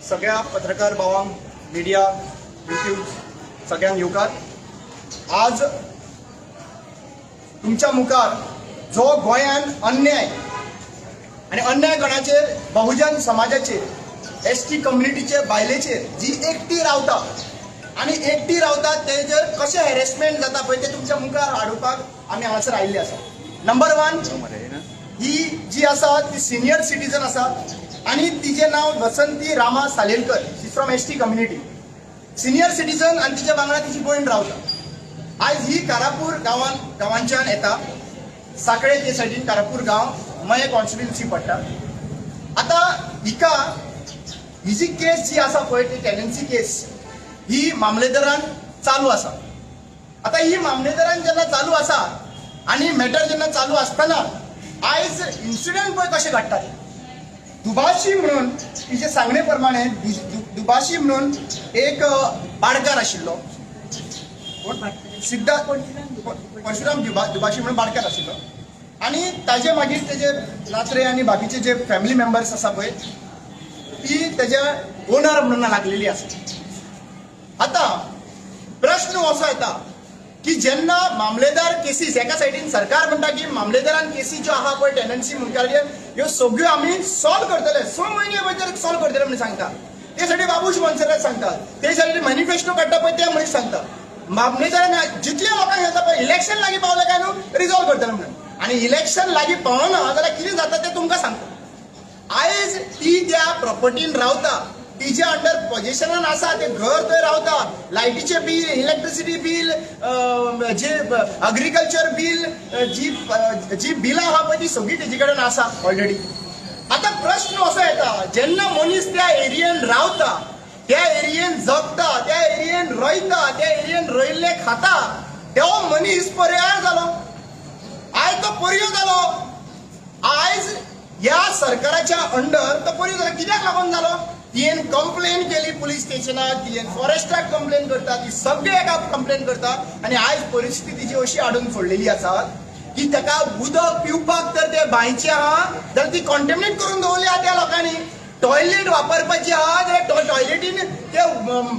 सगळ्या पत्रकार भावांक, media, YouTube, सगळ्यांक येवकार. आज तुमच्या मुखार जो गोंयान अन्याय आनी अन्याय कोणाचेर? बहुजन समाजाचेर, एसटी कम्युनिटीचे बायलेचेर, जी एकटी रावता आनी एकटी रावता तेजेर कशें हॅरेसमेंट जाता पळय, ते तुमच्या मुखार हाडुपाक आमी हांगासर आयिल्ले आसा. नंबर वन, ही जी आसा ती सिनियर सिटीजन आसा आनी तिजें नांव वसंती रामा Salelkar. She from ST community, senior citizen आनी तिच्या वांगडा तिची भयण रावता. आयज ही कारापूर गांवान गांवांच्यान येता. साखळे ते सायडीन कारापूर गांव, मये कॉन्स्टिट्युन्सी पडटा. आतां हिका ही जी केस जी आसा पळय, ती टेनन्सी केस ही मामलेदारान चालू आसा. आतां ही मामलेदारान जेन्ना चालू आसा आनी मॅटर जेन्ना चालू आसतना आयज इन्सिडंट पळय कशें घडटा ते. दुभाशी म्हणून, तिचे सांगणे प्रमाणे दुभाशी म्हणून एक बाडकार आशिल्लो, सिद्धा परशुराम दुभाशी म्हणून बाडकार आशिल्लो आनी ताजे मागीर तेजे नात्रे आनी बाकीचे जे फॅमिली मेंबर्स आसा पळय, ती तेज्या ओनर म्हणून लागलेली आसा. आतां प्रश्न असो येता की जेन्ना मामलेदार केसीस, एका सायडीन सरकार म्हणटा की मामलेदारान केसी ज्यो आहा पळय टेनन्सी मुखार, ह्यो सगळ्यो आमी सॉल्व करतले, 6 म्हयने भितर सॉल्व करतले म्हणून सांगता. ते साठी बाबूश मोन्सेरात सांगता, ते साठी मॅनिफेस्टो काडटा पळय ते मनीस सांगता. मामलेदारान जितल्या लोकांक येता पळय, इलेक्शन लागीं पावलें काय न्हू रिजॉल्व करतले म्हणून, आनी इलेक्शन लागीं पावना जाल्यार कितें जाता तें तुमकां सांगता. आयज ती त्या प्रॉपर्टीन रावता, तिच्या अंडर पोजेशनान आसा ते घर, थंय रावता. लायटीचे बील, इलेक्ट्रिसिटी बील, जे अग्रिकल्चर बील, जी जी बिलां आहा पळय, ती सगळी तेजी कडेन आसा ऑलरेडी. आतां प्रश्न असो येता, जेन्ना मनीस त्या एरियेन रावता, त्या एरियेन जगता, त्या एरियेन रोयता, त्या एरियेन रोयल्ले खाता, तो मनीस पर्याय जालो. आयज तो पर्यो जालो. आयज ह्या सरकाराच्या अंडर तो पर्यो जालो. कित्याक लागून जालो? तियेन कंप्लेन केली पुलीस स्टेशनाक, तियेन फॉरेस्टाक कंप्लेन करता, ती सगळे एका कंप्लेन करता आनी आयज परिस्थिती तिची अशी हाडून सोडलेली आसा की ताका उदक पिवपाक तर ते बांयचे आहा जाल्यार ती कॉन्टेमिनेट करून दवरली आहा त्या लोकांनी. टॉयलेट वापरपाची आहा जाल्यार टॉयलेटीन ते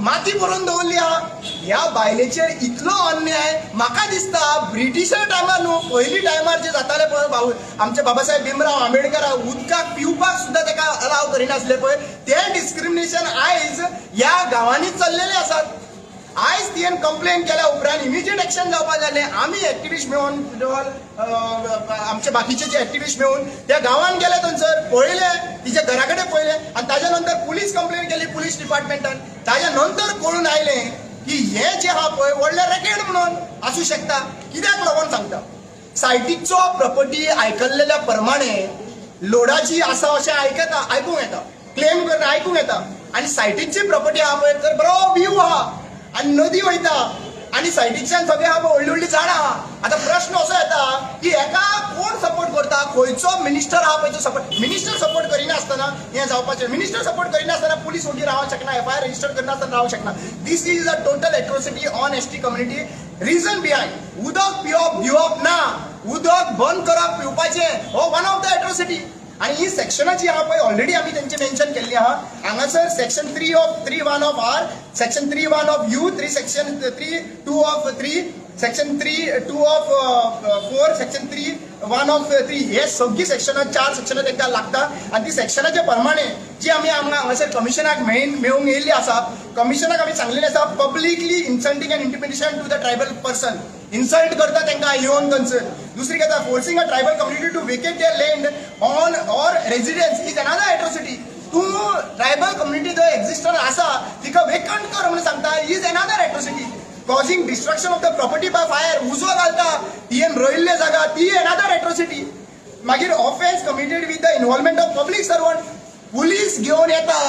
माती भरून दवरली आहा. ह्या बायलेचेर इतलो अन्याय, म्हाका दिसता ब्रिटिशर टायमार न्हू, पयलीं टायमार जे जाताले पळय, बाबू आमचे बाबासाहेब भीमराव आंबेडकर उदकाक पिवपाक सुद्दां ताका अलाव करिनासले पळय, ते डिस्क्रिमिनेशन आयज ह्या गांवांनी चल्लेले आसात. आयज तियेन कंप्लेन केल्या उपरांत इमिजिएट एक्शन जावपाक जालें. आमी एक्टिविस्ट मेळून, आमचे बाकीचे जे एक्टिविस्ट मेळून त्या गांवान गेले, थंयसर पळयले, तिच्या घरा कडेन पळयले आनी ताज्या नंतर पुलीस कंप्लेन केली पुलीस डिपार्टमेंटान. ताज्या नंतर कळून आयलें की हे जे आहा पळय, व्हडलें रॅकेट म्हणून आसूं शकता. कित्याक लागून सांगता, सायटीचो प्रॉपर्टी आयकल्लेल्या प्रमाणे लोडाची आसा अशें आयकता, आयकूंक येता, क्लेम करून आयकूंक येता. आनी सायटीची प्रॉपर्टी आहा पळय तर बरो व्यू आहा आनी नदी वयता आनी सायडीच्यान सगळे आहा पळय व्हडली व्हडली झाडां आहा. आतां प्रश्न असो येता की हेका कोण सपोर्ट करता? खंयचो मिनिस्टर आहा पळय तो सपोर्ट? मिनिस्टर सपोर्ट करिनासतना हें जावपाचें? मिनिस्टर सपोर्ट करिनासतना पुलीस ओगी रावंक शकना, एफआयआर रजिस्टर करिनासतना रावंक शकना. This is a total atrocity on ST community. Reason behind उदक पिवप दिवप ना, उदक बंद करप पिवपाचें, हो वन ऑफ the atrocity. आणि ही सेक्शनां जी आहा पळय, ऑलरेडी आमी तेंचे मेन्शन केल्ली आहा हांगासर: section 3 of 3(1) of R, section 3(1) of U, 3 section 3(2) of 3, section 3(2) of 4, section 3(1) of 3. हे सगळीं सेक्शनां, चार सेक्शनां तांकां लागता आनी ती सेक्शनाच्या प्रमाणे जी आमी हांगा हांगासर कमिशनाक मेळूंक येयल्ली आसा. कमिशनाक आमी सांगलेलें आसा, publicly insulting and intimidation to the tribal person, insult करता तांकां येवन थंयसर. दुसरी गजाल, forcing a tribal community to vacate their land on or residence is another atrocity. तूं ट्रायबल कम्युनिटी जो एक्झिस्टन्स आसा तिका वेकंट कर म्हणून सांगता is another atrocity. Causing destruction of the property by fire, उजो घालता तियेन रोयल्ले जागा, ती एनादर एट्रोसिटी. मागीर offence committed with the involvement of public servant. Police घेवन येता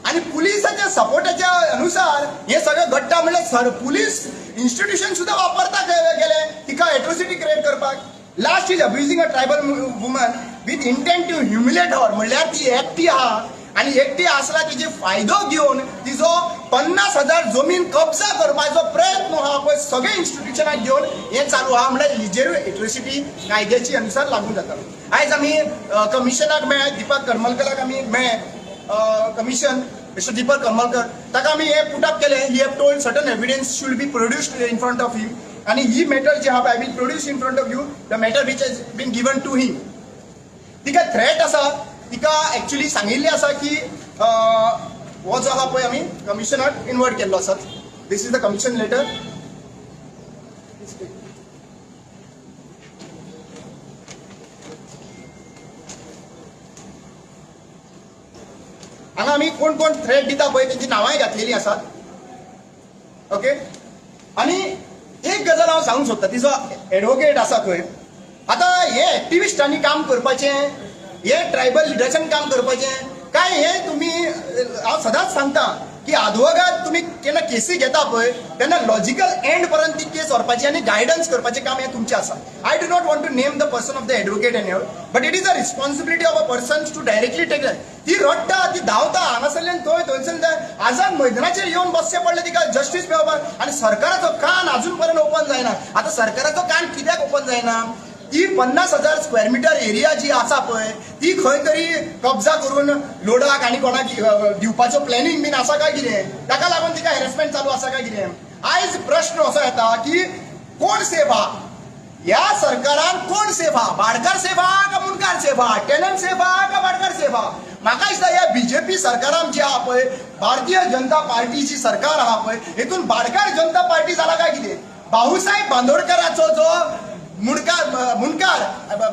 आनी पुलिसाच्या सपोर्टाच्या अनुसार हे सगळें घडटा म्हणल्यार सर पुलीस इन्स्टिट्यूशन सुद्दां वापरता गेले तिका एट्रोसिटी क्रिएट करपाक. Last is abusing a tribal woman with intent to humiliate her. म्हणल्यार ती एकटी आहा आनी एकटी आसला तिची फायदो घेवन तिजो 50,000 जमीन कब्जा करपाचो प्रयत्न आहा पळय, सगळे इन्स्टिट्युशनाक घेवन हें चालू आहा. म्हणल्यार हिजेरूय एट्रोसिटी कायद्याची अनुसार लागू जाता. आयज आमी कमिशनाक मेळ्ळे, दीपक करमलकराक आमी मेळ्ळे कमिशन. मिस्टर दीपक करमलकर ताका आमी हे पुट अप केले. He have told certain evidence should be produced in front of him आनी ही मॅटर जी आहा, I will produce in front of you the matter which has been given to him. तिका threat आसा, तिका actually सांगिल्लें आसा की हो जो आहा पळय आमी कमिशनाक इन्वर्ट केल्लो आसा. This is the commission letter. हांगा आमी कोण कोण थ्रेट दिता पळय तेंची नांवांय घातलेली आसात. ओके, आनी एक गजाल हांव सांगूंक सोदता, तिजो एडवोकेट आसा थंय. आतां हे एक्टिविस्टांनी काम करपाचें, हे ट्रायबल लिडर्सान काम करपाचें काय हे तुमी, हांव सदांच सांगता की आदवोगाद तुमी केन्ना केसी घेता पळय तेन्ना लॉजिकल एंड पर्यंत ती केस व्हरपाची आनी गायडन्स करपाचें काम हें तुमचें आसा. I do not want to name the person of the advocate and all, but it is a responsibility of a person to directly take. ती रडटा, ती धांवता हांगासरल्यान थंय, थंयसरल्यान थंय, आझाद मैदानाचेर येवन बसचें पडलें तिका जस्टीस मेळोवपाक. आनी सरकाराचो कान अजून पर्यंत ओपन जायना. आतां सरकाराचो कान कित्याक ओपन जायना? ती 50,000 स्क्वेअर मिटर एरिया जी आसा पळय ती खंय तरी कब्जा करून लोडाक आनी कोणाक दिवपाचो प्लॅनिंग बीन आसा काय कितें, ताका लागून तिका हॅरेसमेंट चालू आसा काय कितें. आयज प्रश्न असो येता की कोण सेफ आहा ह्या सरकारान? कोण सेफ आहा? भाडकार सेफ आहा काय मुंडकार सेफ आहा? टेनंट सेफ आहा काय भाडकार सेफ आहा? म्हाका दिसता ह्या बीजेपी सरकारान जी आहा पळय, भारतीय जनता पार्टीची सरकार आहा पळय, हितून भाडकार जनता पार्टी जाला काय कितें? भाऊसाहेब बांदोडकराचो जो मुंडकार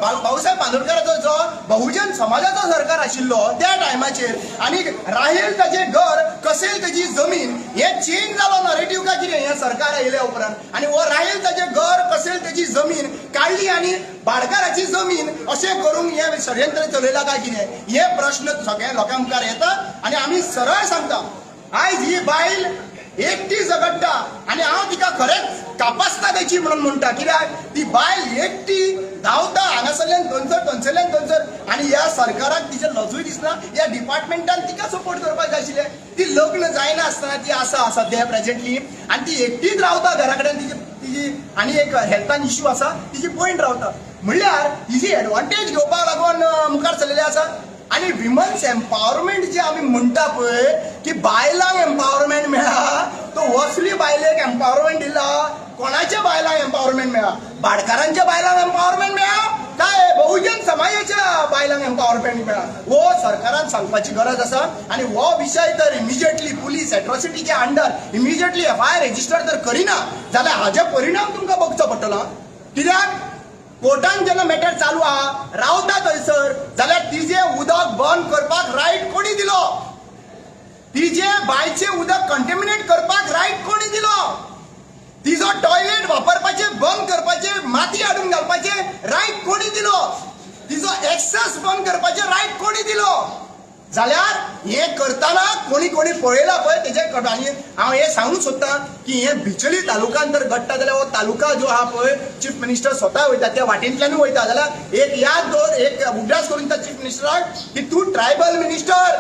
भाऊसाहेब बांदोडकराचो जो बहुजन समाजाचो सरकार आशिल्लो त्या टायमाचेर, आनी राहील ताजें घर कसेल ताजी जमीन, हे चेंज जालो नरेटीव काय कितें हें सरकार आयिल्ल्या उपरांत? आनी हो राहील ताजें घर कसेल ताजी जमीन काडली आनी भाडकाराची जमीन अशें करूंक हें षडयंत्र चलयलां काय कितें? हे प्रश्न सगळ्या लोकां मुखार येता आनी आमी सरळ सांगता, आयज ही बायल एकटी झगडटा आनी हांव तिका खरेंच कापासता तेची म्हणून म्हणटा, कित्याक ती बायल एकटी धांवता हांगासरल्यान थंयसर, थंयसरल्यान थंयसर, आनी ह्या सरकाराक तिचे लजूय दिसना. ह्या डिपार्टमेंटान तिका सपोर्ट करपाक जाय आशिल्लें. ती लग्न जायना आसतना ती आसा सद्या प्रेजेंटली, आनी ती एकटीच रावता घरा कडेन. तिजी आनी एक हेल्थान इश्यू आसा, तिजी भयण रावता, म्हणल्यार तिजी एडवांटेज घेवपाक लागून मुखार सरलेली आसा. आनी विमन्स एम्पावरमेंट जे आमी म्हणटा पळय की बायलांक एम्पावरमेंट मेळ्ळा, तो वसली बायलेक एम्पावरमेंट दिला? कोणाच्या बायलांक एम्पावरमेंट मेळ्ळा? भाडकारांच्या बायलांक एम्पावरमेंट मेळ्ळा काय बहुजन समाजाच्या बायलांक एम्पावरमेंट मेळ्ळा? हो सरकारान सांगपाची गरज आसा. आनी हो विशय तर इमिजिएटली पुलीस एट्रॉसिटीच्या अंडर इमिजिएटली एफआयआर रजिस्टर जर करिना जाल्यार हाजे परिणाम तुमकां बघचो पडटलो. कित्याक कोर्टान जेन्ना मॅटर चालू आहा, रावता थंयसर, जाल्यार तिजें उदक बंद करपाक रायट कोणी दिलो? तिजे बांयचें उदक कंटेमिनेट करपाक रायट कोणी दिलो? तिजो टॉयलेट वापरपाचें बंद करपाचें, माती हाडून घालपाचें रायट कोणी दिलो? तिजो एक्सेस बंद करपाचें रायट कोणी दिलो? जाल्यार हें करतना कोणी कोणी पळयला पळय तेजे. आनी हांव हें सांगूंक सोदतां की हें बिचोली तालुक्यान जर घडटा जाल्यार हो तालुका जो आहा पळय, चीफ मिनिस्टर स्वता वयता त्या वाटेंतल्यानूय वयता, जाल्यार एक याद दवर, एक उगडास करून त्या चीफ मिनिस्टराक की तूं ट्रायबल मिनिस्टर,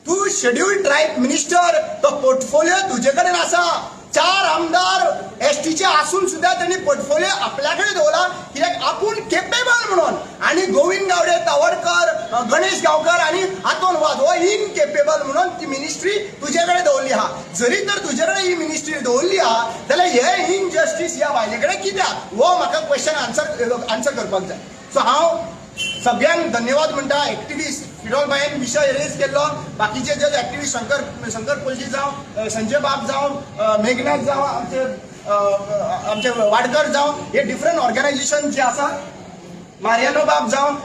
तूं शेड्युल्ड ट्रायब मिनिस्टर, तो पोर्टफोलियो तुजे कडेन आसा. 4 आमदार एसटीचे आसून सुद्दां तेणी पोर्टफोलियो आपल्या कडेन दवरला कित्याक आपूण केपेबल म्हणून. आनी गोविंद गावडे, तवडकर, गणेश गांवकर आनी आतोन वाज हो इनकेपेबल म्हणून ती मिनिस्ट्री तुजे कडेन दवरली आहा. जरी तर तुजे कडेन ही मिनिस्ट्री दवरली आहा जाल्यार हे इनजस्टीस ह्या बायले कडेन कित्याक? हो म्हाका क्वेश्चन आन्सर करपाक जाय. सो हांव सगळ्यांक धन्यवाद म्हणटा. एक्टिविस्ट फिरोज भाईन विशय रेज केल्लो, बाकीचे जे एक्टिविस्ट शंकर पोलजी जावं, संजय बाब जावं, मेघनाथ जावं, आमचे वाडकर जावं, हे डिफरंट ऑर्गनायझेशन जे आसा, मारियानो बाब जावं,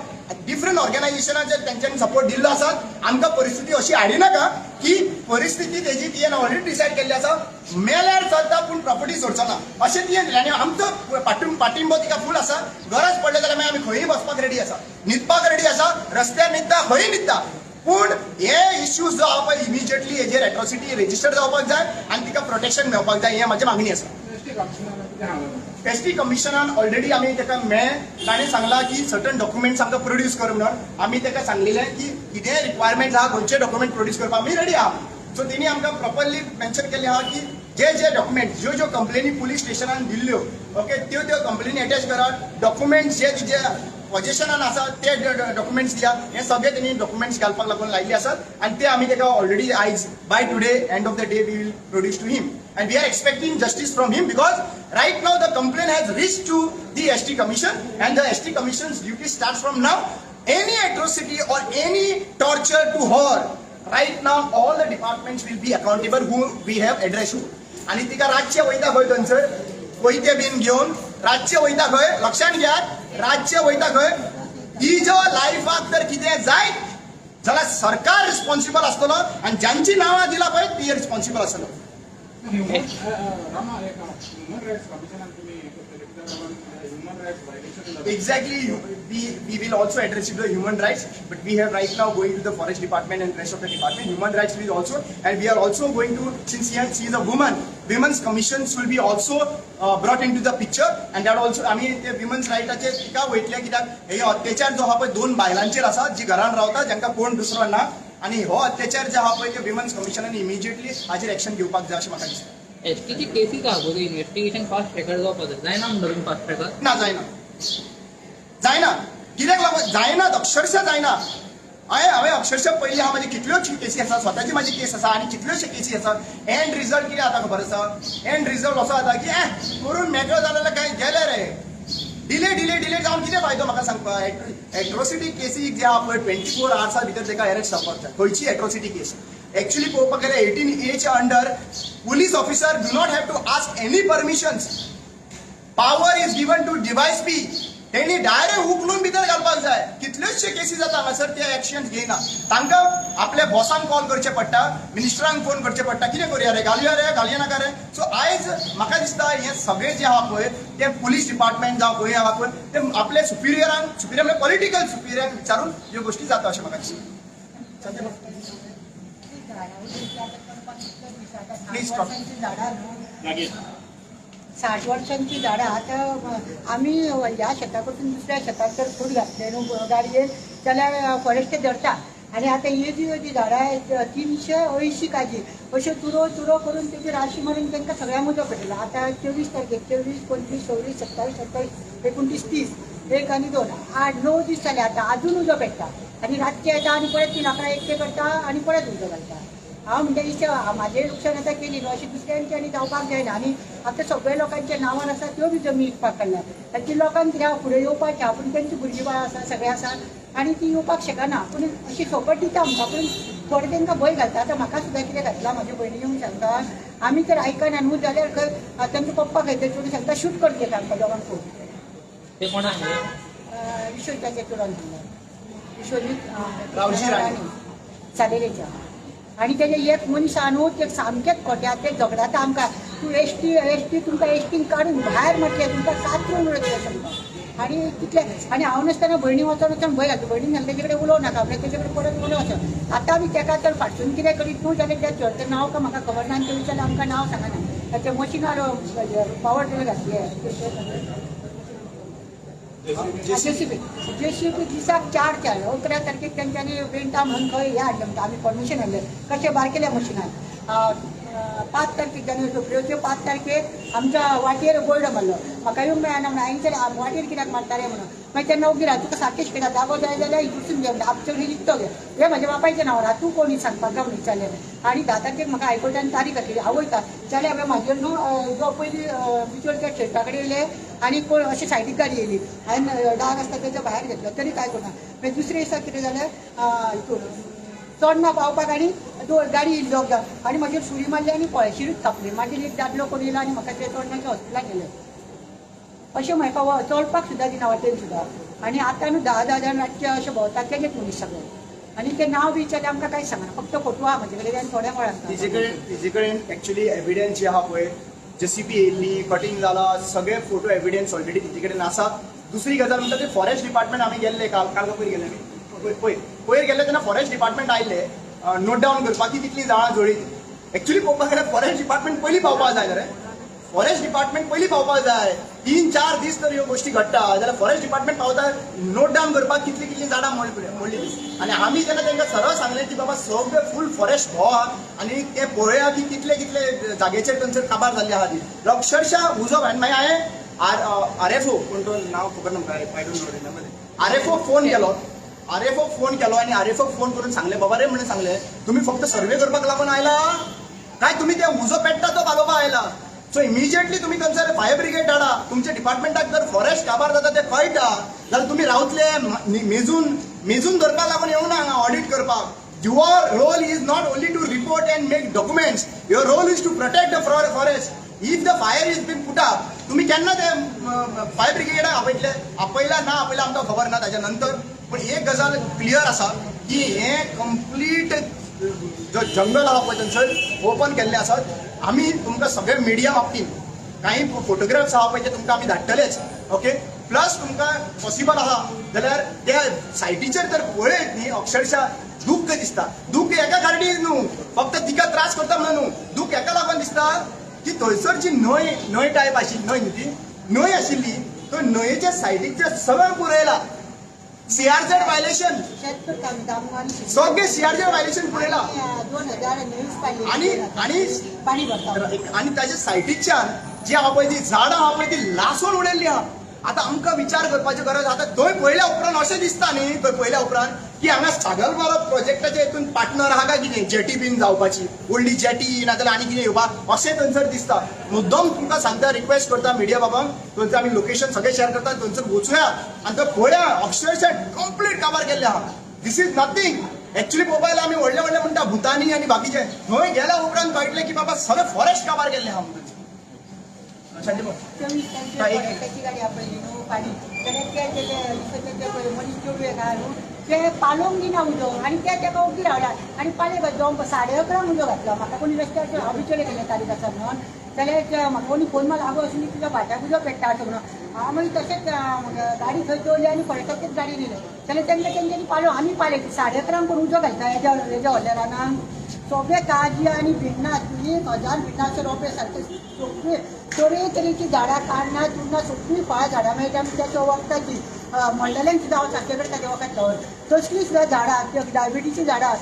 डिफरंट ऑर्गनायझेशनाचे तेंच्यांनी सपोर्ट दिल्लो आसा. आमकां परिस्थिती अशी हाडिनाका की परिस्थिती तेजी तियेन ऑलरेडी डिसायड केल्ली आसा, मेल्यार चलता पूण प्रॉपर्टी सोडचो ना अशें तियेन दिलें. आनी आमचो पाटिंबो तिका फूल आसा. गरज पडलें जाल्यार मागीर आमी खंयूय बसपाक रेडी आसा, न्हिदपाक रेडी आसा, रस्त्यार न्हिदता, खंयूय न्हिदता, पूण हे इश्यूज जो आहा पळय इमिजिएटली हेजेर एट्रॉसिटी रजिस्टर जावपाक जाय आनी तिका प्रोटेक्शन मेळपाक जाय, हें म्हाजी मागणी आसा. एस टी कमिशनान ऑलरेडी आमी ताका मेळ्ळें, ताणें सांगलां की सर्टन डॉक्युमेंट्स आमकां प्रोड्यूस कर म्हणून. आमी ताका सांगलेलें की कितेंय रिक्वायरमेंट आहा, खंयचे डॉक्युमेंट प्रोड्यूस करपाक आमी रेडी आहा. सो तेणी आमकां प्रॉपरली मेन्शन केल्लें आहा की जे जे डॉक्युमेंट, ज्यो ज्यो कंप्लेनी पुलीस स्टेशनान दिल्ल्यो, ओके, त्यो त्यो कंप्लेनी एटॅच करात, डॉक्युमेंट्स जे तिजे पॉझिशनान आसा ते डॉक्युमेंट्स दिया. हे सगळे तेणी डॉक्युमेंट्स घालपाक लागून लायिल्ले आसात आनी ते आमी ताका ऑलरेडी आयज by today, end of the day, we will produce to him and we are expecting justice from him, because right now the complaint has reach to the ST Commission and the ST Commission's duty start from now. Any atrocity or any torture to her, right now all the departments will be accountable who we have addressed to. आणि तिका रातचे वयता खंय, थंयसर कोयते बीन घेवन रातचे वयता खंय. लक्षात घेयात, रातचे वयता खंय. ही जो लायफाक तर कितें जायत जाल्यार सरकार रिस्पॉन्सिबल आसतलो आनी जांची नांवां दिला पळय ती रिस्पॉन्सिबल आसतलो. रामा, एक ह्युमन रायट्स कमिशनान तुमी हें करतले कित्याक लागून ह्युमन रायट्स व्हायलेशन जाता? Exactly, we will also address it to the human rights, but we have right now going to the forest department and rest of the department. Human rights will also, and we are also going to, since she is a woman, women's commissions will be also brought into the picture, and that also, आमी ते women's रायटाचे तिका वयतले, कित्याक हे अत्याचार जो आहा पळय दोन बायलांचेर आसा जी घरान रावता, जांकां कोण दुसरो ना. आनी हो अत्याचार जे आहा पळय ते विमन्स कमिशनान इमिजिएटली हाजेर एक्शन घेवपाक जाय अशें म्हाका दिसता. एसटीची केसीस आहा पळय, इन्व्हेस्टिगेशन फास्ट ट्रॅकार जावपाक जाय. जायना म्हणटा तुमी फास्ट ट्रॅकार? ना, जायना, जायना. कित्याक लागून जायना? अक्षरशः जायना. हांवें अक्षरशः पयलीं हांव म्हाजी कितल्योच केसी आसा, स्वताची म्हाजी केस आसा आनी कितल्योश्यो केसी आसा. एंड रिजल्ट कितें जाता खबर आसा? एंड रिजल्ट असो जाता की करून मेकळो जालें, काय गेले रे. डिले डिले डिले जावन कितें फायदो म्हाका सांगपा? एट्रोसिटी केसी जे आहा पळय, 24 आवर्सा भितर ताका अरेस्ट जावपाक जाय. खंयची एट्रोसिटी केस एक्चुअली पळोवपाक गेल्यार 18 age under police officer do not have to ask any permissions. Power is given to DySP. तेणी डायरेक्ट उखलून भितर घालपाक जाय. कितल्योचशे केसी जाता हांगासर, ते एक्शन घेयना. तांकां आपल्या बॉसांक कॉल करचे पडटा, मिनिस्टरांक फोन करचे पडटा, कितें करुया रे, घालया रे, घालया नाका रे. सो आयज म्हाका दिसता हें सगळें जें आहा पळय तें पुलीस डिपार्टमेंट जावं खंय आहा पळय ते आपल्या सुपिरियरांक, सुपिरियर म्हणजे पॉलिटिकल सुपिरियरांक विचारून ह्यो गोश्टी जाता अशें म्हाका दिसता. Please stop. झाडां न्हू, 60 वर्सांची झाडां. आतां आमी ह्या शेता कडसून दुसऱ्या शेतात जर फूट घातले न्हू गाडयेन जाल्यार फॉरेस्ट धरता. आनी आतां ही जी जी झाडां आहेत 380 काजी, अश्यो तुरो तुरो करून तेजी राशी मारून तांकां सगळ्यांक उजो पेटयलो. आतां 24 तारखेक, 24, 25, 26, 27, 28, 29, 30, एक आनी दोन, 8, 9 दीस जाले. आतां आजून उजो पेट्टा आनी रातचे येता आनी परत ती लांकडां एकटे करता आनी परत उजो घालता. हांव म्हणटा, इशे म्हाजें लुकसाण आतां केली न्हू, अशें दुसऱ्यांचें आनी जावपाक जायना. आनी आतां सगळे लोकांच्या नांवार आसा त्यो बी जमनी विकपाक काडल्या. ताची लोकांक कितें आहा, फुडें येवपाचें आहा, पूण तेंची भुरगीं बाळां आसा, सगळें आसा आनी ती येवपाक शकना. पूण अशी फकट दिता आमकां, पूण थोडे तांकां भंय घालता. आतां म्हाका सुद्दां कितें घातलां, म्हाज्या भयणी येवन सांगता, आमी तर आयकना न्हू जाल्यार खंय तांचो पप्पा खंय ते चेडूं सांगता, शूट करचे तांकां दोगांकूय. ते कोणा सांगलें? विश्वजिताच्या चेडवान सांगलें, विश्वजीत रावजी राणे. सालेलेच्या. आनी तेजे एक मनीस आहा न्हू, ते सामकेच खोटे आहा. ते झगडाता आमकां, तूं एसटी एसटी, तुमकां एसटीन काडून भायर म्हटलें, तुमकां कातरून उडयतलें अशें म्हणटा. आनी तितलें आनी हांव नासतना भयणी वचोन वचोन भंय घालता. भयणीन सांगलें, तेजे कडेन उलोवं नाका म्हणल्यार तेजे कडेन परत उलोवं वचोन. आतां बी तेका तर फाटसून कितें करीत न्हू जाल्यार त्या चेडवाचें नांव काय म्हाका खबर ना. आनी ते विचारलें, आमकां नांव सांगना. ते मशिनार पावर टिलर घातली, जेसीबी. जेसीबी दिसाक चार चार. 11 तारखेक तेंच्यांनी वेंटा म्हणून खंय हें हाडलें म्हणटा, आमी परमिशन हाडलें कशें बारकेल्या मशिनान. 5 तारखेक, जानेवारी फेब्रुवारीचे 5 तारखेक आमच्या वाटेर बोर्ड मारलो. म्हाका येवंक मेळना म्हणून हांवें विचारलें, वाटेर कित्याक मारता रे म्हणून. मागीर तेन्ना ओगी राव, तुका सारकें शिकयता, जागो जाय जाल्यार हितून घे म्हणटा, आमचे कडेन विकतो घे, हें म्हाज्या बापायचें नांव आहा, तूं कोणी सांगपाक काय म्हणून विचारलें. आनी 10 तारखेक म्हाका हायकोर्टान तारीख घातली. आवयता जाल्यार हांवें म्हाजेर न्हू जो पयलीं बिचोलच्या त्या शेता कडेन येयले आनी कोण अशें सायडीक गाडी येयली, हांवें डाग आसता तेच्या भायर घेतलो तरी कांय करूं ना. मागीर दुसरे दिसा कितें जालें, हितून चोडणा पावपाक आनी दोन गाडी येयली दोग जाण आनी म्हाजेर सुरी मारली आनी पळय शिरूच कापली. मागीर एक दादलो कोण येयलो आनी म्हाका ते चोडणाच्या हॉस्पिटलाक गेले. अशें म्हाका चलपाक सुद्दां दिना वाटेन सुद्दां. आनी आतां न्हू 10 10 जाण रातचे अशें भोंवतात तेजेच मनीस सगळे. आनी ते नांव बी विचारलें आमकां कांयच सांगना, फक्त फोटो आहा म्हजे कडेन आनी थोड्या कोणाक. तिजे कडेन एक्चुअली एविडन्स जे आहा पळय, जेसीबी येयल्ली, कटिंग जाला, सगळे फोटो एविडन्स ऑलरेडी तिजे कडेन आसा. दुसरी गजाल म्हणटा ते फॉरेस्ट डिपार्टमेंट आमी गेल्ले काल, काल पयर गेले आमी, पयर पयर पयर गेल्ले तेन्ना फॉरेस्ट डिपार्टमेंट आयिल्ले नोट डावन करपाक की कितली झाडां जळ्ळी. एक्चुअली पळोवपाक गेल्यार फॉरेस्ट डिपार्टमेंट पयलीं पावपाक जाय रे, फॉरेस्ट डिपार्टमेंट पयलीं पावपाक जाय. 3-4 दीस तर ह्यो गोश्टी घडटा जाल्यार फॉरेस्ट डिपार्टमेंट पावता नोट डावन करपाक कितली कितली झाडां मोडली. आनी आमी जेन्ना तांकां सरळ सांगलें की बाबा सगळे फूल फॉरेस्ट भोंवा आनी ते पळया की कितले कितले जागेचेर थंयसर काबार जाल्ली आहा ती, अक्षरशः उजो. आनी मागीर हांवें आर आर एफ ओ, कोण तो नांव खबर ना म्हाका, I don't know remember. RFO phone केलो, आरएफओ फोन केलो आनी आरएफओ फोन करून सांगले, बाबा रे म्हणून सांगले, तुम्ही फक्त सर्वे करपाक लागून आयला काय तुम्ही ते उजो पेट्टा तो पालोवपा आयला? सो इमिजिएटली तुम्ही थंयसर फायर ब्रिगेड धाडा. तुमच्या डिपार्टमेंटाक जर फॉरेस्ट काबार जाता ते कळटा जाल्यार तुम्ही रावतले मेजून मेजून धरपाक लागून येवना हांगा ऑडिट करपाक. Your role is not only to report and make documents, your role is to protect the forest. If the fire is been put up, तुम्ही केन्ना ते फायर ब्रिगेडाक आपयतले? आपयला ना आपयला आमकां खबर ना ताच्या नंतर. पण एक गजाल क्लियर आसा की हे कंप्लीट जो जंगल आहा पळय थंयसर ओपन केल्ले आसात. आमी तुमकां सगळे मिडिया बाबतीन काही फोटोग्राफ्स आहा पळय ते तुमकां आमी धाडटलेच. ओके, प्लस तुमकां पॉसिबल आहा जाल्यार त्या सायटीचेर तर पळयत न्ही, अक्षरशः दुःख दिसता. दुःख एका कारणी न्हू, फक्त तिका त्रास करता म्हणून न्हू, दुःख एका लागून दिसता की थंयसर जी न्हंय न्हंय टायप आशिल्ली, न्हंय न्ही ती न्हंय आशिल्ली, तो न्हंयेच्या सायडीकचे सगळें पुरयला. सीआरझेड व्हायलेशन शेत करता आमी दामू आनी सगळे सीआरझेड व्हायलेशन पुरयला. 2019 पाडली आणि आणि पाणी भरता. आणि ताच्या सायडीकच्यान जी आहा पळय ती झाडां आहा पळय ती लासून उडयल्ली आहा. आतां आमकां विचार करपाची गरज. आतां थंय पळयल्या उपरांत अशें दिसता न्ही, थंय पळयल्या उपरांत की हांगा सागरबारा प्रोजेक्टाच्या हितून पार्टनर आहा काय कितें, जेटी बीन जावपाची व्हडली जेटी नाजाल्यार आनी कितें येवपा अशें थंयसर दिसता. मुद्दम तुमकां सांगता, रिक्वेस्ट करता मिडिया बाबांक, थंयसर आमी लोकेशन सगळें शेअर करता, थंयसर वचुया आनी थंय पळया अक्षरशः कंप्लीट काबार केल्लें आहा. This is nothing actually. पळोवपा गेल्यार आमी व्हडले व्हडले म्हणटा भुतानी आनी बाकीचे, थंय गेल्या उपरांत कळटलें की बाबा सगळें फॉरेस्ट काबार केल्लें आहा म्हणून. 24 तारखेक फॉरेस्टाची गाडी आपयली न्हू पाणी, जाल्यार ते ते पळय मनीस चेडूं एक आहा न्हू, ते पालोवंक दिना उजो आनी ते तेका ओगी रावला आनी पाले जावन 11:30 उजो घातलो. म्हाका कोणी रस्त्यार हांव विचारलें गेलें तारीख आसा म्हणून, जाल्यार म्हाका कोणी फोन मारलो, आगो अशें न्ही तुज्या भाट्याक उजो पेट्टा अशें म्हणून. हांव मागीर तशेंच गाडी थंय दवरली आनी फॉरेस्टाचीच गाडी नेली. जाल्यार तेन्ना तेंच्यांनी पालो आमी पाले 11:30 कोण उजो घालता हेज्या हेज्या व्हडल्या रानांक. सगळे काजी आनी भिण्णां 1000 भिण्णां रोपे सारके सगळे तरेतरेची झाडां, काण्णां चुन्नां सगळीं फळां झाडां मेळटा. आमी त्याच्या वखदाची मंडळान सुद्दां हांव सारके कडेन ताजें वखद दवर, तसलीं सुद्दां झाडां, डायबिटीची झाडां,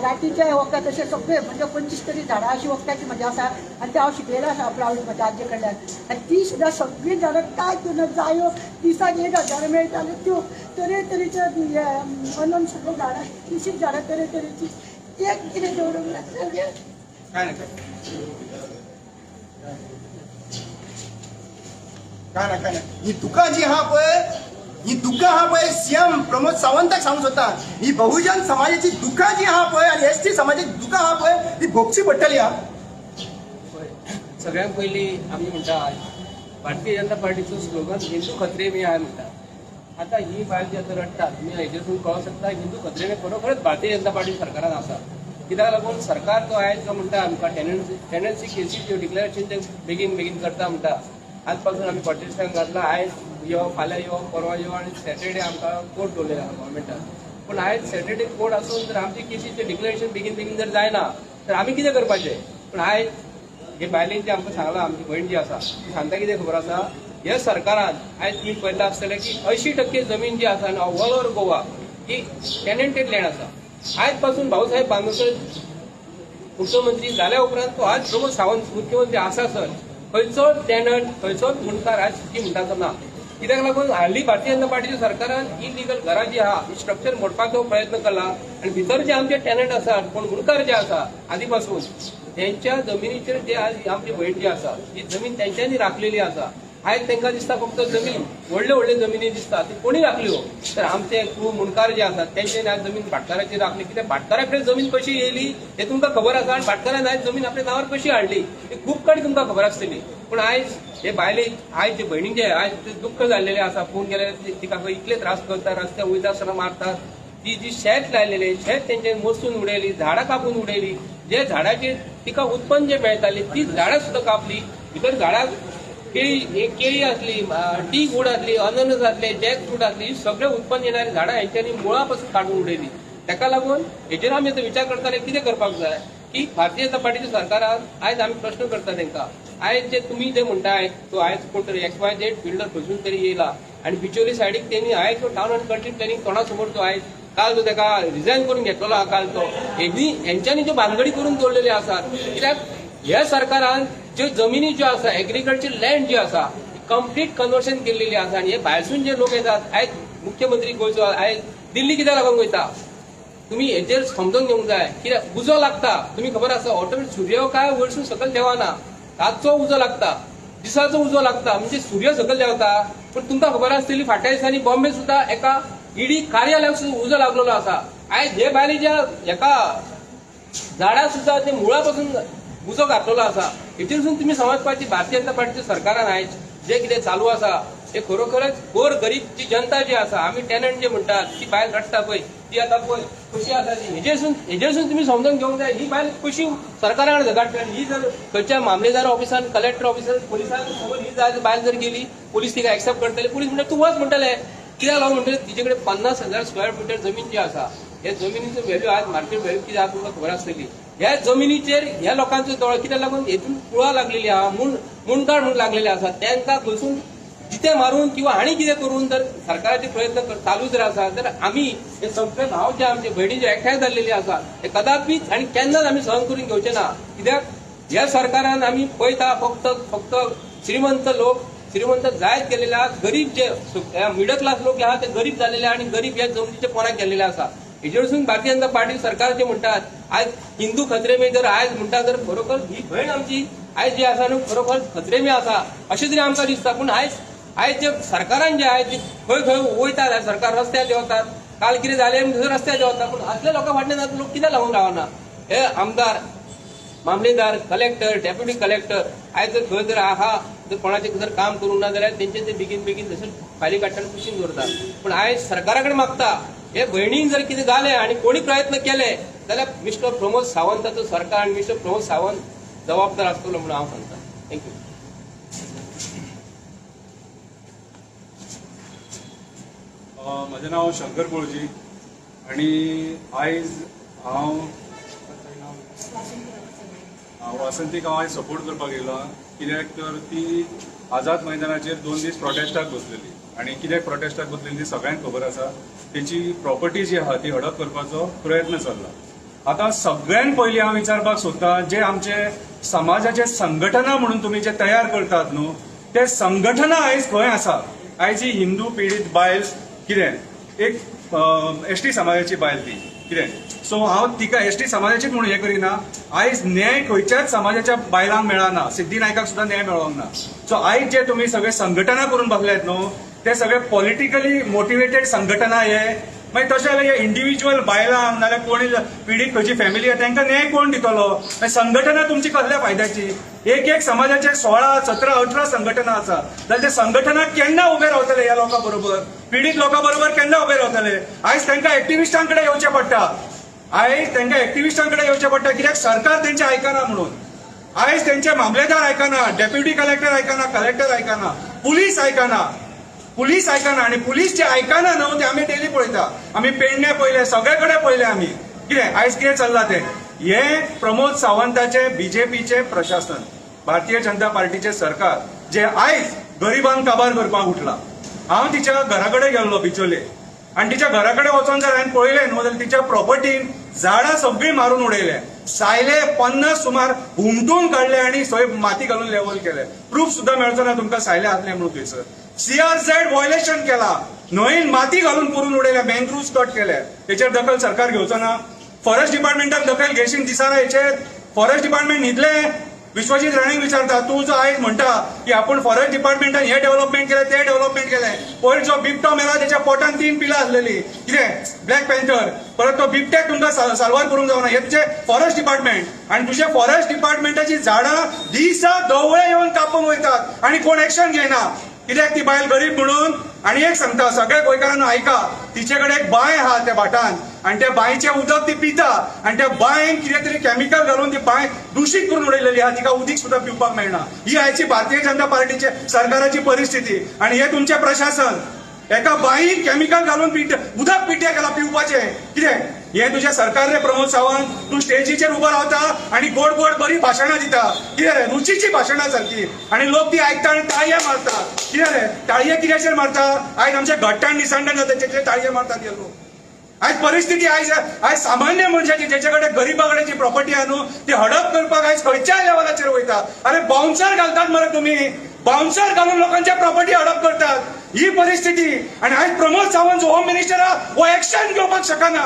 गांठीचें वखद, तशें सगळें म्हणजे 25 तरी झाडां अशीं वखदाची म्हजें आसा. आनी तें हांव शिकलेलें आसा प्रावड म्हज्या आजये कडल्यान. आनी ती सुद्दां सगळीं झाडां कांय तुना जायो दिसाक 1000 मेळटाल्यो त्यो तरेतरेच्या अनंत सगळीं झाडां, तिशीं झाडां तरेतरेची एक कितें दवरूंक ना सगळें. काय ना काय ना काय ना ही दुकां जी आहा पळय, ही दुकां आहा पळय, सीएम प्रमोद सावंताक सांगूंक सोदता, ही बहुजन समाजाची दुकां जी आहा पळय आनी एस टी समाजाची दुकां आहा पळय ती भोगची पडटली आहा. सगळ्यात पयलीं आमी म्हणटा भारतीय जनता पार्टीचो स्लोगन हिंदू खतरे में आहाय म्हणटा. आतां ही बायल जी आतां रडटा, तुमी हेजेसून कळोंक शकता हिंदू खतरे में खरोखरच भारतीय जनता पार्टी सरकारान आसा. कित्याक लागून सरकार जो आयज जो म्हणटा आमकां टेनन्सी केसी त्यो डिक्लेरेशन ते बेगीन बेगीन करता म्हणटा. आज पासून आमी कॉन्टेस्टांक घातला, आयज यो, फाल्यां यो, परवा यो आनी सॅटर्डे आमकां कोर्ट दवरलेले आहा गव्हर्मेंटान. पूण आयज सॅटर्डे कोर्ट आसून जर आमची केसीचें डिक्लेरेशन बेगीन बेगीन जर जायना तर आमी कितें करपाचें? पूण आयज हे बायलेन जें आमकां सांगलां, आमची भयण जी आसा ती सांगता कितें खबर आसा, ह्या सरकारान आयज तुमी पळयलां आसतलें की 80% जमीन जी आसा ऑल ओवर गोवा ही टेनंटेड लँड आसा. आयज पासून भाऊसाहेब बांदोडकर मुख्यमंत्री जाल्या उपरांत तो आज प्रमोद सावंत मुख्यमंत्री आसा सर खंयचोच टेनंट खंयचोच मुंडकार आज सुखी म्हणटा तो ना. कित्याक लागून हाडली भारतीय जनता पार्टीच्या सरकारान इलिगल घरां जी आहा ही स्ट्रक्चर मोडपाचो प्रयत्न केला आनी भितर जे आमचे टेनंट आसात कोण मुंडकार जे आसा आदी पासून त्यांच्या जमिनीचेर जे आज आमची भयण जी आसा ही जमीन तेंच्यांनी राखलेली आसा. आयज तांकां दिसता फक्त जमीन व्हडले व्हडले जमिनी दिसता ती कोणी राखल्यो तर आमचे कुळ मुंडकार जे आसात तेंच्यांनी आज जमीन भाटकाराची राखली. कित्याक भाटकारा कडेन जमीन कशी येयली हें तुमकां खबर आसा आनी भाटकारान आयज जमीन आपल्या नांवार कशी हाडली ती खूब कडेन तुमकां खबर आसतली. पूण आयज हे बायलेक आयज जे भयणीक जे आयज दुख्ख जाल्लेलें आसा, फोन केल्यार तिका खंय इतले त्रास करता, रस्त्यार वयता आसतना मारतात. ती जी शेत लायलेली शेत तेंच्यांनी मोसून उडयली, झाडां कापून उडयली, जे झाडाचेर तिका उत्पन्न जे मेळटालें ती झाडां सुद्दां कापली. भितर झाडां केळी केळी आसली, टी गुड आसली, अननस आसले, जॅक फ्रूट आसली, सगळे उत्पन्न येणारी झाडां हेंच्यांनी मुळा पासून काडून उडयली. ताका लागून हेजेर आमी आतां विचार करताले कितें करपाक जाय की भारतीय जनता पार्टीच्या सरकारान आयज आमी प्रश्न करता तांकां, आयज जे तुमी जे म्हणटाय तो आयज कोण तरी एक्स वाय झेड बिल्डर खंयसून तरी येयला आनी बिचोली सायडीक तेणी आयज तो टावन आनी कंट्री प्लॅनिंग तोंडा समोर तो आयज काल तो ताका रिजायन करून घेतलेलो आहा काल तो हेणी हेंच्यांनी ज्यो भानगडी करून दवरलेल्यो आसात. कित्याक ह्या सरकारान ज्यो जमिनी ज्यो आसा एग्रीकल्चर लँड जी आसा कंप्लीट कन्वर्शन केल्लेली आसा आनी हे भायरसून जे लोक येतात आयज मुख्यमंत्री गोंयचो आयज दिल्ली कित्याक लागून वयता? तुमी हेजेर समजून घेवंक जाय. कित्याक उजो लागता तुमी खबर आसा, ऑटोमॅटिक सूर्य काय वयरसून सकयल देंवना, रातचो उजो लागता, दिसाचो उजो लागता, म्हणजे सूर्य सकयल देंवता. पूण तुमकां खबर आसतली फाटल्या दिसांनी बॉम्बे सुद्दां एका ईडी कार्यालयाक सुद्दां उजो लागलेलो आसा. आयज हे बायलेच्या एका झाडा सुद्दां ते मुळा पासून उजो घातलेलो आसा. हेचेरसून तुमी समजपाची भारतीय जनता पार्टीच्या सरकारान आयज जे कितें चालू आसा हे खरोखरच गोर गरीब जी जनता जी आसा, आमी टेनंट जे म्हणटात ती बायल रडटा पळय, ती आतां पळय कशी आसा ती. हेजेरसून तुमी समजून घेवंक जाय ही बायल कशी सरकारा कडेन झगडटा. ही जर खंयच्या मामलेदार ऑफिसान, कलेक्टर ऑफिसान, पुलिसान समज ही बायल जर गेली, पुलीस तिका एक्सेप्ट करतले, पुलीस म्हणटा तूं वच म्हणटले. कित्याक लागून म्हणटले तिचे कडेन 50,000 स्क्वेअर मिटर जमीन जी आसा, हे जमिनीचो व्हॅल्यू आज मार्केट व्हॅल्यू कितें आसा तुमकां खबर आसतली. ह्या जमिनीचेर ह्या लोकांचो दोळो कित्याक लागून हेतून कुळां लागलेली आहा, मुंडकार म्हणून लागलेले आसा, तांकां घुसून जिते मारून किंवा आनी कितें करून जर सरकाराचे प्रयत्न चालू जर आसा तर आमी हे सगळे भाव जे आमचे भयणी जे एकठांय जाल्लेले आसा हे कदापीच आनी केन्नाच आमी सहन करून घेवचे ना. कित्याक ह्या सरकारान आमी पळयता फक्त फक्त श्रीमंत लोक श्रीमंत जायत गेलेले आहा, गरीब जे मिडल क्लास लोक आहा ते गरीब जाल्लेले आनी गरीब ह्या जमनीच्या पोराक गेल्लेले आसा. हेजेरसून भारतीय जनता पार्टी सरकार जे म्हणटात आयज हिंदू खतरे में जर आयज म्हणटा तर खरोखर ही भयण आमची आयज जी आसा न्हू खरोखर खतरे में आसा अशें तरी आमकां दिसता. पूण आयज आयज जे सरकारान जे आयज खंय खंय वयतात, सरकार रस्त्यार देंवतात, काल कितें जालें थंय रस्त्यार देंवता, पूण असल्या लोकां फाटल्यान लोक कित्याक लागून रावना? हे आमदार, मामलेदार, कलेक्टर, डेप्युटी कलेक्टर आयज जर खंय जर आहा जर कोणाचें जर काम करूंक ना जाल्यार तेंचे ते बेगीन बेगीन तशें फायली काडटा आनी कुशीन दवरता. पूण आयज सरकारा कडेन मागता हे भयणीक जर कितें जालें आनी कोणी प्रयत्न केले जाल्यार मिस्टर प्रमोद सावंताचो सरकार आनी मिस्टर प्रमोद सावंत जबाबदार आसतलो म्हणून हांव सांगता. Thank you. म्हजें नांव शंकर पोळजी आनी आयज हांव वासंतीक हांव आयज सपोर्ट करपाक येयला, कित्याक तर ती आझाद मैदानाचेर 2 दीस प्रोटेस्टाक बसलेली आनी कित्याक प्रोटेस्टाक बसलेली ती सगळ्यांक खबर आसा. तेची प्रॉपर्टी जी आहा ती हडप करपाचो प्रयत्न चल्ला. आतां सगळ्यान पयलीं हांव विचारपाक सोदता, जे आमचे समाजाचे संघटना म्हणून तुमी जे तयार करतात न्हू, ते संघटना आयज खंय आसा? आयज ही हिंदू पिडीत बायल कितें एक एसटी समाजाची बायल ती कितें, सो हांव तिका एसटी समाजाचीच म्हणून हें करिना. आयज न्याय खंयच्याच समाजाच्या बायलांक मेळना, सिद्धी नायकाक सुद्दां न्याय मेळोंक ना. सो आयज जे तुमी सगळे संघटना करून बसल्यात न्हू ते सगळे पॉलिटिकली मोटिवेटेड संघटना हे. मागीर तशें जाल्यार हे इंडिव्हिज्युअल बायलांक नाजाल्यार कोणी पिडीत खंयची फॅमिली आहा तांकां न्याय कोण दितलो? संघटना तुमची कसल्या फायद्याची? एक एक समाजाचे 16, 17, 18 संघटना आसा जाल्यार ते संघटना केन्ना उबे रावतले ह्या लोकां बरोबर, पिडीत लोकां बरोबर केन्ना उबे रावतले? आयज तांकां एक्टिविस्टां कडेन येवचें पडटा, आयज तांकां एक्टिविस्टां कडेन येवचें पडटा कित्याक सरकार तेंचें आयकना म्हणून. आयज तेंचे मामलेदार आयकना, डेप्युटी कलेक्टर आयकना, कलेक्टर आयकना, पुलीस आयकना, पुलीस आयकना. आनी पुलीस जे आयकना न्हू ते आमी डेली पळयता, आमी पेडणे पळयले, सगळे कडेन पळयले आमी कितें आयज कितें चल्लां तें. हे प्रमोद सावंताचे बीजेपीचे प्रशासन, भारतीय जनता पार्टीचे सरकार जे आयज गरिबांक काबार करपाक उठला. हांव तिच्या घरा कडेन गेल्लो बिचोले आनी तिच्या घरा कडेन वचोन जर हांवें पळयलें न्हू जाल्यार तिच्या प्रॉपर्टीन झाडां सगळीं मारून उडयले, सायले 50 सुमार हुमटून काडले आनी थंय माती घालून लेवल केले. प्रूफ सुद्दां मेळचो ना तुमकां सायले आसले म्हणून. थंयसर CRZ violation केला, न्हंयेन माती घालून पुरून उडयल्या, मँग्रुव्स कट केले. हेचेर दखल सरकार घेवचो ना? फॉरेस्ट डिपार्टमेंटाक दखल घेशीन दिसना हेचेर? फॉरेस्ट डिपार्टमेंट न्हिदलें? विश्वजीत राणेक विचारता, तूं जो आयज म्हणटा की आपूण फॉरेस्ट डिपार्टमेंटान हे डेव्हलपमेंट केलें ते डेव्हलपमेंट केलें, पयर जो बिबटो मेला त्याच्या पोटान 3 पिलां आसलेली कितें ब्लॅक पॅन्थर, परत तो बिबट्याक तुमकां साल्वार करूंक जावना. हे तुजें फॉरेस्ट डिपार्टमेंट आनी तुजे फॉरेस्ट डिपार्टमेंटाची झाडां दिसा दवळे येवन कापून वयतात आनी कोण एक्शन घेयना कित्याक? ती बायल गरीब म्हणून. आनी एक सांगता सगळ्या गोंयकारांनो आयका, तिचे कडेन एक बांय आहा त्या भाटान आनी त्या बांयचें उदक ती पिता आनी त्या बांयन कितें तरी केमिकल घालून ती बांय दुशीत करून उडयलेली आहा, तिका उदीक सुद्दां पिवपाक मेळना. ही आयची भारतीय जनता पार्टीचे सरकाराची परिस्थिती आनी हे तुमचें प्रशासन एका बांयन केमिकल घालून उदक पिठे केलां पिवपाचें कितें? हे तुजें सरकार रे प्रमोद सावंत. तूं स्टेजीचेर उबो रावता आनी गोड गोड बरी भाशणां दिता कितें रे, रुचीची भाशणां सारकी, आनी लोक ती आयकता आनी ताळये मारता कितें रे? ताळये कित्याचेर मारता? आयज आमच्या घट्टान निसंडान जाता तेचेर ताळये मारतात हे लोक. आयज परिस्थिती आयज आयज सामान्य मनशाची जेचे कडेन गरिबा कडेन जी प्रॉपर्टी आहा न्हू ती हडप करपाक आयज खंयच्याय लेवलाचेर वयता. अरे बाउन्सर घालतात मरे तुमी, बाउन्सर घालून लोकांच्या प्रॉपर्टी हडप करतात. ही परिस्थिती. आणि आयज प्रमोद सावंत जो होम मिनिस्टर आहा हो एक्शन घेवपाक शकना,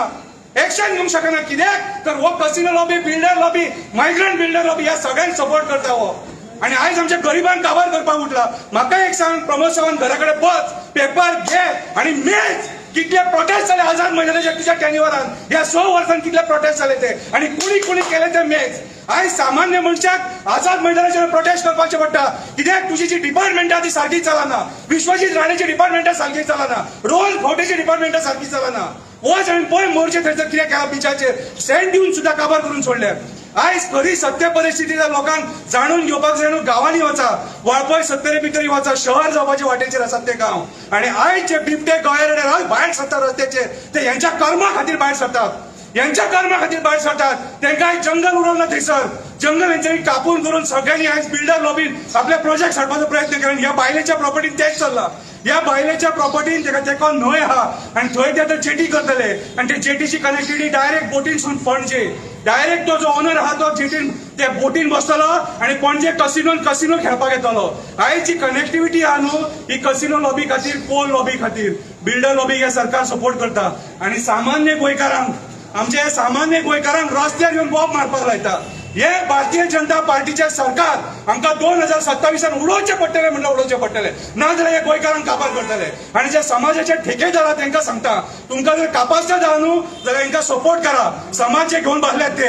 एक्शन घेवंक शकना. कित्याक तर हो casino lobby, builder lobby, migrant builder lobby ह्या सगळ्यांक सपोर्ट करता हो. आणि आयज आमच्या गरिबांक काबार करपाक उठला. म्हाका एक सांग, प्रमोद सावंत, घरा कडेन वच, पेपर घे आणि मेज कितले प्रोटेस्ट जाले आझाद मैदानाच्या तुझ्या टेन्युअरान. ह्या 6 वर्सांत कितले प्रोटेस्ट जाले ते आणि कोणी कोणी केले ते मेज. आयज सामान्य मनशाक आझाद मैदानाचेर प्रोटेस्ट करपाचें पडटा, कित्याक तुजी जी डिपार्टमेंटां ती सारकी चलना. विश्वजीत राणेची डिपार्टमेंटां सारकी चलना, रोहन खंवटेची डिपार्टमेंटां सारकी चलना. वच आनी पळय मोर्चे थंयसर कितें केला. बिचाचेर सँड दिवन सुद्दां काबार करून सोडले. आयज खरी सत्य परिस्थिती जर लोकांक जाणून घेवपाक जाय न्हू, गांवांनी वचा. वाळपय, सत्तरी भितर वचा. शहर जावपाच्या वाटेचेर आसात ते गांव. आणि आयज जे बिबटे, गोयरडे भायर सरतात रस्त्याचेर, ते यांच्या कर्मा खातीर भायर सरतात, यांच्या कर्मा खातीर भायर सरतात. तांकां आयज जंगल उरोंक ना थंयसर. जंगल हेंच्यांनी कापून करून सगळ्यांनी आयज बिल्डर लॉबीन आपले प्रोजेक्ट हाडपाचो प्रयत्न केला. ह्या बायलेच्या प्रॉपर्टीन तेच चल्ला. ह्या बायलेच्या प्रॉपर्टीन तेका तेका न्हंय आहा आणि थंय ते आतां जेटी करतले आणि ते जेटीची कनेक्टिविटी डायरेक्ट बोटीनसून पणजे. डायरेक्ट तो जो ओनर आहा तो जेटीन ते बोटीन बसतलो आणि पणजे कसिनोन कसिनो खेळपाक येतलो. आयज जी कनेक्टिविटी आहा न्हू, ही कसिनो लॉबी खातीर, कोल लॉबी खातीर, बिल्डर लॉबी हे सरकार सपोर्ट करता आणि सामान्य गोंयकारांक, आमच्या सामान्य गोंयकारांक रस्त्यार येवन बॉम्ब मारपाक लायता. हे भारतीय जनता पार्टीचे सरकार आमकां 2027 उडोवचें पडटलें म्हणल्यार उडोवचें पडटलें, ना जाल्यार हे गोंयकारांक काबार करतले. आणि जे समाजाचे ठेकेदार आहा तांकां सांगता, तुमकां जर कापास्ताद आहा न्हू जाल्यार हांकां सपोर्ट करा. समाज जे घेवन बसल्यात ते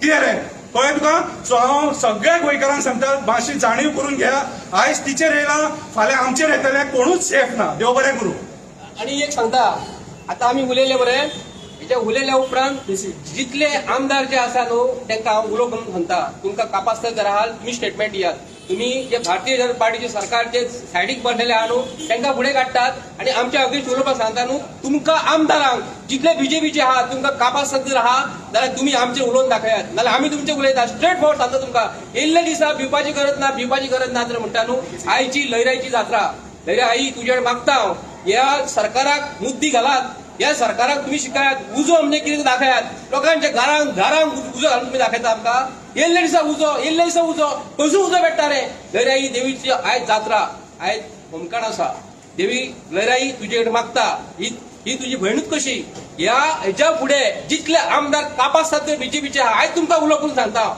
कितें रे, कळ्ळें तुका? सो हांव सगळ्या गोंयकारांक सांगता, मातशी जाणीव करून घ्या. आयज तिचेर येयला, फाल्यां आमचेर येतले. कोणूच सेफ ना. देव बरें करूं. आणि एक सांगता, आता आमी उलयले बरें, हेच्या उलयल्या उपरांत जितले आमदार जे आसा न्हू, तांकां हांव उलो करून सांगता, तुमकां कापास्ताद जर आहात तुमी स्टेटमेंट दियात. तुमी जे भारतीय जनता पार्टीचे सरकार जे सायडीक बसलेले आहा न्हू, तांकां फुडें काडटात आणि आमच्या अगेन्स्ट उलोवपाक सांगता न्हू. तुमकां आमदारांक जितले बीजेपीचे आहात, तुमकां कापास्ताद जर आहा जाल्यार तुमी आमचेर उलोवन दाखयात, नाल्यार आमी तुमचे उलयता. स्ट्रेट फॉरवर्ड सांगता तुमकां, येयल्ले दिसा भिवपाची गरज ना, भिवपाची गरज ना. तर म्हणटा न्हू, आयची लयराईची जात्रा, लयराई आई तुज्याकडे मागता हांव, ह्या सरकाराक मुद्दी घालात. ह्या सरकाराक तुमी शिकायात. उजो म्हणजे कितें दाखयात. लोकांच्या घरांक घरांक उजो घालून तुमी दाखयता आमकां. येयल्ले दिसा उजो, येयल्ले दिसा उजो, खंयसून उजो पेट्टा रे? लयराई देवीची आयज जात्रा, आयज होमकाण आसा. देवी लयराई तुजे कडेन मागता, ही ही तुजी भयणूच कशी. ह्या हेच्या फुडें जितले आमदार कापास्ताद ते बीजेपीचे, आयज तुमकां उलो करून सांगता,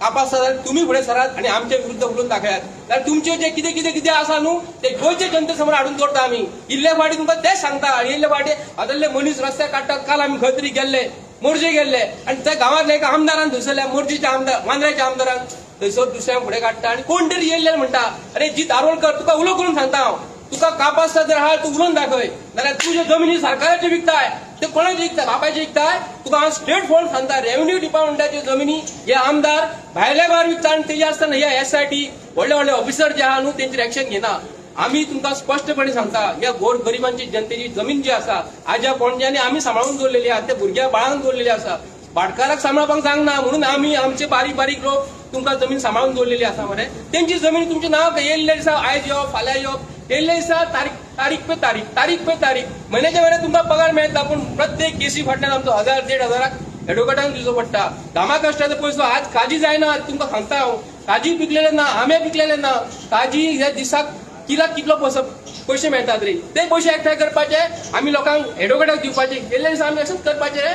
कापास्ताद तुमी फुडें सरात आणि आमच्या विरुद्ध उलोवन दाखयात. कारण तुमचे जे कितें कितें कितें आसा न्हू, ते गोंयचे जनते समोर हाडून दवरता आमी. इल्ले फाटी तुमकां तेच सांगता. आनी इल्ले फाटी आदले मनीस रस्त्यार काडटात. काल आमी खंय तरी गेल्ले, मोरजे गेल्ले आनी त्या गांवांतल्या एका आमदारान, थंयसरल्या मोरजेच्या आमदार, मांद्र्याच्या आमदारान थंयसर दुसऱ्यांक फुडें काडटा आनी कोण तरी येयल्ले म्हणटा, अरे जीत आरोलकर, तुका उलो करून सांगता हांव, तुका कापास्ताद जर आहा तूं उलोवन दाखय, नाल्यार तुज्यो जमिनी सरकाराच्यो विकताय, ते कोणाचे विकताय? बापायचे विकताय? तुका हांव स्ट्रेट फॉरवर्ड सांगता, रेव्हेन्यू डिपार्टमेंटाच्यो जमिनी हे आमदार भायल्या भायर विकता आनी तेजे आसतना हे एसआयटी व्हडले व्हडले ऑफिसर जे आहा न्हू, तेंचेर एक्शन घेना. आमी तुमकां स्पश्टपणे सांगता, ह्या गोर गरिबांची जनतेची जमीन जी आसा, आज्या पणज्यांनी आमी सांबाळून दवरलेली आहा, ते भुरग्या बाळांक दवरलेली आसा, भाटकाराक सांबाळपाक सांगना म्हणून आमी आमचे बारीक बारीक लोक तुमकां जमीन सांबाळून दवरलेली आसा मरे. तेंची जमीन तुमचें नांव येयल्ले दिसा आयज येवप, फाल्यां येवप, येयल्ले दिसा तारीख, तारीख पे तारीख, तारीख पे तारीख. म्हयन्याच्या म्हयन्याक तुमकां पगार मेळटा, पूण प्रत्येक केसी फाटल्यान आमचो 1000 1500 एडवोकेटांक दिवचो पडटा. घामा कश्टाचो पयसो. आज काजी जायना, तुमकां सांगता हांव. काजी पिकलेले ना, आमे पिकलेले ना. काजी ह्या दिसाक किलाक कितलो पयसो पयशे मेळटात रे? ते पयशे एकठांय करपाचे, आमी लोकांक एडवोकेटाक दिवपाचे. गेल्ले दिसा आमी अशेंच करपाचे रे.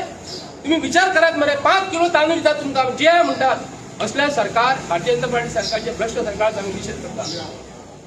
तुम्ही विचार करात मरे. 5 किलो तांदूळ दितात तुमकां, जे म्हणटात. असल्या सरकार, भारतीय जनता पार्टी सरकारचे भ्रश्ट सरकार आमी निशेध करता.